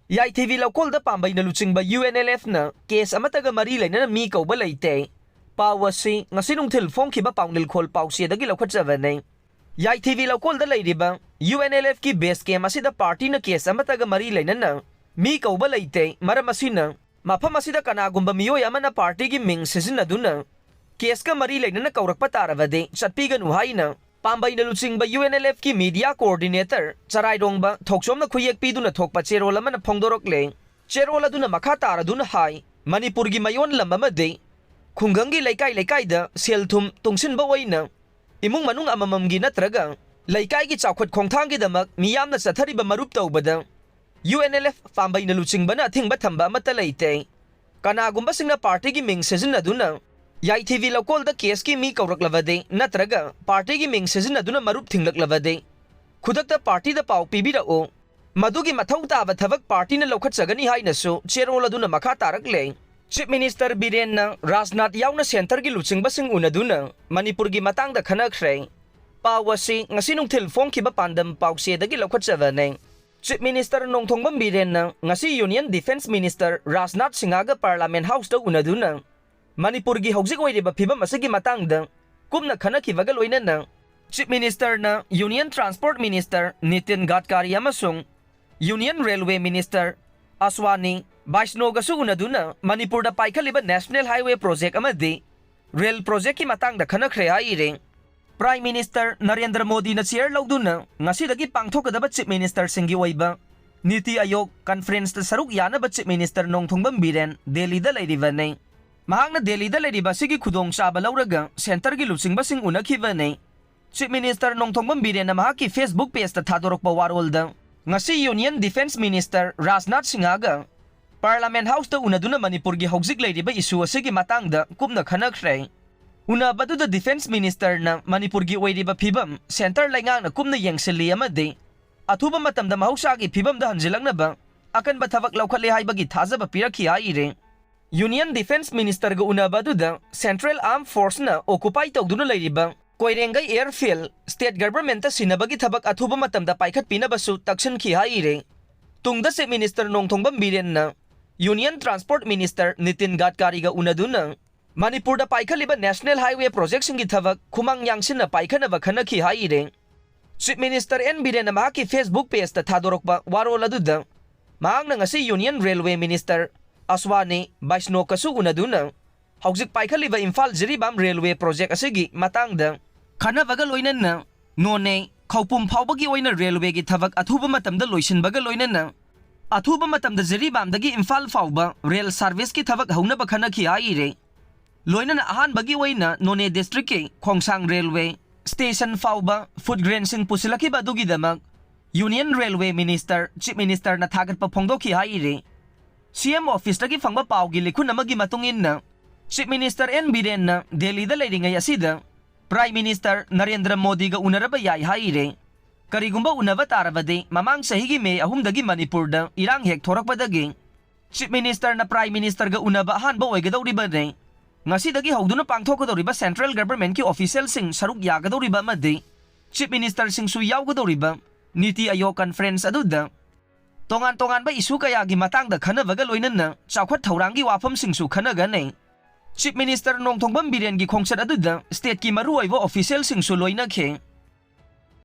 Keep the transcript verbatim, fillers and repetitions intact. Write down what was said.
ꯌꯥꯏꯊꯤꯕꯤ ꯂꯧꯀꯣꯜꯗ ꯄꯥꯝꯕꯩꯅ ꯂꯨꯆꯤꯡꯕ U N L ꯑꯦꯐꯅ case ꯑꯃꯠꯇꯒ ꯃꯔꯤ ꯂꯩꯅꯅ ꯃꯤ ꯀꯧꯕ ꯂꯩꯇꯦ꯫ ꯄꯥꯎ ꯑꯁꯤ ꯉꯁꯤ ꯅꯨꯡꯊꯤꯜ ꯐꯣꯡꯈꯤꯕ ꯄꯥꯎꯅꯤꯜꯈꯣꯜ ꯄꯥꯎꯆꯦꯗꯒꯤ ꯂꯧꯈꯠꯆꯕꯅꯤ꯫ ꯌꯥꯏꯊꯤꯕꯤ ꯂꯧꯀꯣꯜꯗ ꯂꯩꯔꯤꯕ ꯌꯨ ꯑꯦꯟ ꯑꯦꯜ ꯑꯦꯐꯀꯤ ꯕꯦꯁ ꯀꯦꯝ ꯑꯁꯤꯗ ꯄꯥꯔꯇꯤꯅ ꯀꯦꯁ ꯑꯃꯠꯇꯒ ꯃꯔꯤ ꯂꯩꯅꯅ ꯃꯤ ꯀꯧꯕ ꯂꯩꯇꯦ꯫ ꯃꯔꯝ ꯑꯁꯤꯅ ꯃꯐꯝ ꯑꯁꯤꯗ ꯀꯅꯥꯒꯨꯝꯕ ꯃꯤꯑꯣꯏ ꯑꯃꯅ ꯄꯥꯔꯇꯤꯒꯤ ꯃꯤꯡ ꯁꯤꯖꯤꯟꯅꯗꯨꯅ ꯀꯦꯁꯀ ꯃꯔꯤ ꯂꯩꯅꯅ ꯀꯧꯔꯛꯄ ꯇꯥꯔꯕꯗꯤ ꯆꯠꯄꯤꯒꯅꯨ ꯍꯥꯏꯅ ꯄꯥꯝꯕꯩꯅ ꯂꯨꯆꯤꯡꯕ ꯌꯨ ꯑꯦꯟ ꯑꯦꯜ ꯑꯦꯐꯀꯤ ꯃꯤꯗꯤꯌꯥ ꯀꯣꯑꯣꯔꯗꯤꯅꯦꯇꯔ ꯆꯔꯥꯏꯔꯣꯡꯕ ꯊꯣꯛꯆꯣꯝꯅ ꯈꯨꯌꯦꯛ ꯄꯤꯗꯨꯅ ꯊꯣꯛꯄ ꯆꯦꯔꯣꯜ ꯑꯃꯅ ꯐꯣꯡꯗꯣꯔꯛꯂꯦ꯫ ꯆꯦꯔꯣꯜ ꯑꯗꯨꯅ ꯃꯈꯥ ꯇꯥꯔꯗꯨꯅ ꯍꯥꯏ, ꯃꯅꯤꯄꯨꯔꯒꯤ ꯃꯌꯣꯟ ꯂꯝ ꯑꯃꯗꯤ ꯈꯨꯡꯒꯪꯒꯤ ꯂꯩꯀꯥꯏ ꯂꯩꯀꯥꯏꯗ ꯁꯦꯜ ꯊꯨꯝ ꯇꯨꯡꯁꯤꯟꯕ ꯑꯣꯏꯅ ꯏꯃꯨꯡ ꯃꯅꯨꯡ ꯑꯃꯃꯝꯒꯤ ꯅꯠꯇ꯭ꯔꯒ ꯂꯩꯀꯥꯏꯒꯤ ꯆꯥꯎꯈꯠ ꯈꯣꯡꯊꯥꯡꯒꯤꯗꯃꯛ ꯃꯤꯌꯥꯝꯅ ꯆꯠꯊꯔꯤꯕ ꯃꯔꯨꯞ ꯇꯧꯕꯗ ꯌꯨ ꯑꯦꯟ ꯑꯦꯜ ꯑꯦꯐ ꯄꯥꯝꯕꯩꯅ ꯂꯨꯆꯤꯡꯕꯅ ꯑꯊꯤꯡꯕ ꯊꯝꯕ ꯑꯃꯠꯇ ꯂꯩꯇꯦ꯫ ꯀꯅꯥꯒꯨꯝꯕꯁꯤꯡꯅ ꯄꯥꯔꯇꯤꯒꯤ ꯃꯤꯡ ꯁꯤꯖꯤꯟꯅꯗꯨꯅ ꯌꯥꯏꯊꯤꯕꯤ ꯂꯧꯀꯣꯜꯗ ꯀꯦꯁꯀꯤ ꯃꯤ ꯀꯧꯔꯛꯂꯕꯗꯤ ꯅꯠꯇ꯭ꯔꯒ ꯄꯥꯔꯇꯤꯒꯤ ꯃꯤꯡ ꯁꯤꯖꯤꯟꯅꯗꯨꯅ ꯃꯔꯨꯞ ꯊꯤꯡꯂꯛꯂꯕꯗꯤ ꯈꯨꯗꯛꯇ ꯄꯥꯔꯇꯤꯗ ꯄꯥꯎ ꯄꯤꯕꯤꯔꯛꯎ꯫ ꯃꯗꯨꯒꯤ ꯃꯊꯧ ꯇꯥꯕ ꯊꯕꯛ ꯄꯥꯔꯇꯤꯅ ꯂꯧꯈꯠꯆꯒꯅꯤ ꯍꯥꯏꯅꯁꯨ ꯆꯦꯔꯣꯜ ꯑꯗꯨꯅ ꯃꯈꯥ ꯇꯥꯔꯛꯂꯦ꯫ ꯆꯤꯐ ꯃꯤꯅꯤꯁꯇꯔ ꯕꯤꯔꯦꯟꯅ ꯔꯥꯖꯅꯥꯊ ꯌꯥꯎꯅ ꯁꯦꯟꯇꯔꯒꯤ ꯂꯨꯆꯤꯡꯕꯁꯤꯡ ꯎꯅꯗꯨꯅ ꯃꯅꯤꯄꯨꯔꯒꯤ ꯃꯇꯥꯡꯗ ꯈꯟꯅꯈ꯭ꯔꯦ꯫ ꯄꯥꯎ ꯑꯁꯤ ꯉꯁꯤ ꯅꯨꯡꯊꯤꯜ ꯐꯣꯡꯈꯤꯕ ꯄꯥꯟꯗꯝ ꯄꯥꯎꯆꯦꯗꯒꯤ ꯂꯧꯈꯠꯆꯕꯅꯦ꯫ ꯆꯤꯐ ꯃꯤꯅꯤꯁꯇꯔ ꯅꯣꯡꯊꯣꯡꯕꯝ ꯕꯤꯔꯦꯟꯅ ꯉꯁꯤ ꯌꯨꯅꯤꯌꯟ ꯗꯤꯐꯦꯟꯁ ꯃꯤꯅꯤꯁꯇꯔ ꯔꯥꯖꯅꯥꯊ ꯁꯤꯡꯍꯒ ꯄꯥꯔꯂꯥꯃꯦꯟ ꯍꯥꯎꯁꯇ ꯎꯅꯗꯨꯅ ꯃꯅꯤꯄꯨꯔꯒꯤ ꯍꯧꯖꯤꯛ ꯑꯣꯏꯔꯤꯕ ꯐꯤꯕꯝ ꯑꯁꯤꯒꯤ ꯃꯇꯥꯡꯗ ꯀꯨꯞꯅ ꯈꯟꯅꯈꯤꯕꯒ ꯂꯣꯏꯅꯅ chief ꯃꯤꯅꯤꯁꯇꯔꯅ union transport minister Nitin ꯒꯗꯀꯥꯔꯤ ꯑꯃꯁꯨꯡ ꯌꯨꯅꯤꯌꯟ ꯔꯦꯜꯋꯦ ꯃꯤꯅꯤꯁꯇꯔ ꯑꯁ꯭ꯋꯥꯅꯤ ꯕꯥꯏꯁꯅꯣꯒꯁꯨ ꯎꯅꯗꯨꯅ ꯃꯅꯤꯄꯨꯔꯗ ꯄꯥꯏꯈꯠꯂꯤꯕ ꯅꯦꯁꯅꯦꯜ ꯍꯥꯏꯋꯦ ꯄ꯭ꯔꯣꯖꯦꯛ ꯑꯃꯗꯤ ꯔꯦꯜ ꯄ꯭ꯔꯣꯖꯦꯛꯀꯤ ꯃꯇꯥꯡꯗ ꯈꯟꯅꯈ꯭ꯔꯦ ꯍꯥꯏꯔꯤ꯫ ꯄ꯭ꯔꯥꯏꯝ ꯃꯤꯅꯤꯁꯇꯔ ꯅꯔꯦꯟꯗ꯭ꯔ ꯃꯣꯗꯤꯅ ꯆꯤꯌꯔ ꯂꯧꯗꯨꯅ ꯉꯁꯤꯗꯒꯤ ꯄꯥꯡꯊꯣꯛꯀꯗꯕ ꯆꯤꯐ ꯃꯤꯅꯤꯁꯇꯔꯁꯤꯡꯒꯤ ꯑꯣꯏꯕ ꯅꯤꯇꯤ ꯑꯥꯌꯣꯒ ꯀꯟꯐꯔꯦꯟꯁꯇ ꯁꯔꯨꯛ ꯌꯥꯅꯕ ꯆꯤꯐ ꯃꯤꯅꯤꯁꯇꯔ ꯅꯣꯡꯊꯣꯡꯕꯝ ꯕꯤꯔꯦꯟ ꯗꯦꯜꯂꯤꯗ ꯂꯩꯔꯤꯕꯅꯤ꯫ ꯃꯍꯥꯛꯅ ꯗꯦꯜꯂꯤꯗ ꯂꯩꯔꯤꯕ ꯑꯁꯤꯒꯤ ꯈꯨꯗꯣꯡꯆꯥꯕ ꯂꯧꯔꯒ ꯁꯦꯟꯇꯔꯒꯤ ꯂꯨꯆꯤꯡꯕꯁꯤꯡ ꯎꯅꯈꯤꯕꯅꯤ꯫ ꯆꯤꯐ ꯃꯤꯅꯤꯁꯇꯔ ꯅꯣꯡꯊꯣꯡꯕꯝ ꯕꯤꯔꯦꯟꯅ ꯃꯍꯥꯛꯀꯤ ꯐꯦꯁꯕꯨꯛ ꯄꯦꯖꯇ ꯊꯥꯗꯣꯔꯛꯄ ꯋꯥꯔꯣꯜꯗ, ꯉꯁꯤ ꯌꯨꯅꯤꯌꯟ ꯗꯤꯐꯦꯟꯁ ꯃꯤꯅꯤꯁꯇꯔ ꯔꯥꯖꯅꯥꯊ ꯁꯤꯡꯍꯒ ꯄꯥꯔꯂꯥꯃꯦꯟ ꯍꯥꯎꯁꯇ ꯎꯅꯗꯨꯅ ꯃꯅꯤꯄꯨꯔꯒꯤ ꯍꯧꯖꯤꯛ ꯂꯩꯔꯤꯕ ꯏꯁꯨ ꯑꯁꯤꯒꯤ ꯃꯇꯥꯡꯗ ꯀꯨꯞꯅ ꯈꯟꯅꯈ꯭ꯔꯦ꯫ ꯎꯅꯕꯗꯨꯗ ꯗꯤꯐꯦꯟꯁ ꯃꯤꯅꯤꯁꯇꯔꯅ ꯃꯅꯤꯄꯨꯔꯒꯤ ꯑꯣꯏꯔꯤꯕ ꯐꯤꯕꯝ ꯁꯦꯟꯇꯔ ꯂꯩꯉꯥꯛꯅ ꯀꯨꯞꯅ ꯌꯦꯡꯁꯤꯜꯂꯤ ꯑꯃꯗꯤ ꯑꯊꯨꯕ ꯃꯇꯝꯗ ꯃꯍꯧꯁꯥꯒꯤ ꯐꯤꯕꯝꯗ ꯍꯟꯖꯤꯜꯂꯛꯅꯕ ꯑꯀꯟꯕ ꯊꯕꯛ ꯂꯧꯈꯠꯂꯦ ꯍꯥꯏꯕꯒꯤ ꯊꯥꯖꯕ ꯄꯤꯔꯛꯈꯤ ꯍꯥꯏꯔꯤ꯫ ꯌꯨꯅꯤꯌꯟ ꯗꯤꯐꯦꯟꯁ ꯃꯤꯅꯤꯁꯇꯔꯒ ꯎꯅꯕ ꯑꯗꯨꯗ ꯁꯦꯟꯇ꯭ꯔꯦꯜ ꯑꯥꯔꯝ ꯐꯣꯔꯁꯅ ꯑꯣꯀꯨꯄꯥꯏ ꯇꯧꯗꯨꯅ ꯂꯩꯔꯤꯕ ꯀꯣꯏꯔꯦꯡꯒꯩ ꯑꯦꯌꯔꯐꯤꯜꯗ ꯁ꯭ꯇꯦꯠ ꯒꯚꯔꯟꯃꯦꯟꯠꯇ ꯁꯤꯟꯅꯕꯒꯤ ꯊꯕꯛ ꯑꯊꯨꯕ ꯃꯇꯝꯗ ꯄꯥꯏꯈꯠꯄꯤꯅꯕꯁꯨ ꯇꯛꯁꯤꯟꯈꯤ ꯍꯥꯏꯔꯤ꯫ ꯇꯨꯡꯗ Chief Minister Nongthombam ꯕꯤꯔꯦꯟꯅ Union Transport Minister Nitin ꯒꯗꯀꯥꯔꯤꯒ ꯎꯅꯗꯨꯅ ꯃꯅꯤꯄꯨꯔꯗ ꯄꯥꯏꯈꯠꯂꯤꯕ National Highway projectꯁꯤꯡꯒꯤ ꯊꯕꯛ ꯈꯨꯃꯥꯡ ꯌꯥꯡꯁꯤꯟꯅ ꯄꯥꯏꯈꯠꯅꯕ ꯈꯟꯅꯈꯤ ꯍꯥꯏꯔꯦ꯫ Chief Minister ꯑꯦꯟ ꯕꯤꯔꯦꯟꯅ ꯃꯍꯥꯛꯀꯤ Facebook pageꯇ ꯊꯥꯗꯣꯔꯛꯄ ꯋꯥꯔꯣꯜ ꯑꯗꯨꯗ ꯃꯍꯥꯛꯅ ꯉꯁꯤ Union Railway Minister ꯑꯁ꯭ꯋꯥꯅꯤ ꯕꯩꯁꯅꯣꯀꯁꯨ ꯎꯅꯗꯨꯅ ꯍꯧꯖꯤꯛ ꯄꯥꯏꯈꯠꯂꯤꯕ ꯏꯝꯐꯥꯜ ꯖꯤꯔꯤꯕꯥꯝ railway project ꯑꯁꯤꯒꯤ ꯃꯇꯥꯡꯗ ꯈꯟꯅꯕꯒ ꯂꯣꯏꯅꯅ ꯅꯣꯅꯦ ꯈꯧꯄꯨꯝ ꯐꯥꯎꯕꯒꯤ ꯑꯣꯏꯅ railwayꯒꯤ ꯊꯕꯛ ꯑꯊꯨꯕ ꯃꯇꯝꯗ ꯂꯣꯏꯁꯤꯟꯕꯒ ꯂꯣꯏꯅꯅ ꯑꯊꯨꯕ ꯃꯇꯝꯗ ꯖꯤꯔꯤꯕꯥꯝꯗꯒꯤ ꯏꯝꯐꯥꯜ ꯐꯥꯎꯕ rail serviceꯀꯤ ꯊꯕꯛ ꯍꯧꯅꯕ ꯈꯟꯅꯈꯤ ꯍꯥꯏꯔꯦ꯫ ꯂꯣꯏꯅꯅ ꯑꯍꯥꯟꯕꯒꯤ ꯑꯣꯏꯅ ꯅꯣꯅꯦ districtꯀꯤ ꯈꯣꯡꯁꯥꯡ railway station ꯐꯥꯎꯕ food grainꯁꯤꯡ ꯄꯨꯁꯤꯜꯂꯛꯈꯤꯕ ꯑꯗꯨꯒꯤꯗꯃꯛ Union Railway Minister Chief Ministerꯅ ꯊꯥꯒꯠꯄ ꯐꯣꯡꯗꯣꯛꯈꯤ ꯍꯥꯏꯔꯦ꯫ CM officeꯇꯒꯤ ꯐꯪꯕ ꯄꯥꯎꯒꯤ ꯂꯤꯈꯨꯟ ꯑꯃꯒꯤ ꯃꯇꯨꯡ ꯏꯟꯅ Chief Minister ꯑꯦꯟ ꯕꯤꯔꯦꯟꯅ ꯗꯦꯜꯂꯤꯗ ꯂꯩꯔꯤꯉꯩ ꯑꯁꯤꯗ Prime Minister ꯅꯔꯦꯟꯗ꯭ꯔ ꯃꯣꯗꯤꯒ ꯎꯅꯔꯕ ꯌꯥꯏ ꯍꯥꯏꯔꯦ꯫ ꯀꯔꯤꯒꯨꯝꯕ ꯎꯅꯕ ꯇꯥꯔꯕꯗꯤ ꯃꯃꯥꯡ ꯆꯍꯤꯒꯤ ꯃꯦ ꯑꯍꯨꯝꯗꯒꯤ ꯃꯅꯤꯄꯨꯔꯗ ꯏꯔꯥꯡ ꯍꯦꯛ ꯊꯣꯔꯛꯄꯗꯒꯤ Chief Ministerꯅ Prime Ministerꯒ ꯎꯅꯕ ꯑꯍꯥꯟꯕ ꯑꯣꯏꯒꯗꯧꯔꯤꯕꯅꯤ꯫ ꯉꯁꯤꯗꯒꯤ ꯍꯧꯗꯨꯅ ꯄꯥꯡꯊꯣꯛꯀꯗꯧꯔꯤꯕ central governmentꯀꯤ officialꯁꯤꯡ ꯁꯔꯨꯛ ꯌꯥꯒꯗꯧꯔꯤꯕ ꯑꯃꯗꯤ Chief Ministerꯁꯤꯡꯁꯨ ꯌꯥꯎꯒꯗꯧꯔꯤꯕ ꯅꯤꯇꯤ ꯑꯌꯣꯒ conference ꯑꯗꯨꯗ ꯇꯣꯉꯥꯟ ꯇꯣꯉꯥꯟꯕ issue ꯀꯌꯥꯒꯤ ꯃꯇꯥꯡꯗ ꯈꯟꯅꯕꯒ ꯂꯣꯏꯅꯅ ꯆꯥꯎꯈꯠ ꯊꯧꯔꯥꯡꯒꯤ ꯋꯥꯐꯝꯁꯤꯡꯁꯨ ꯈꯟꯅꯒꯅꯤ꯫ Chief Minister ꯅꯣꯡꯊꯣꯝꯕꯝ ꯕꯤꯔꯦꯟꯒꯤ ꯈꯣꯡꯆꯠ ꯑꯗꯨꯗ stateꯀꯤ ꯃꯔꯨꯑꯣꯏꯕ officialꯁꯤꯡꯁꯨ ꯂꯣꯏꯅꯈꯤ꯫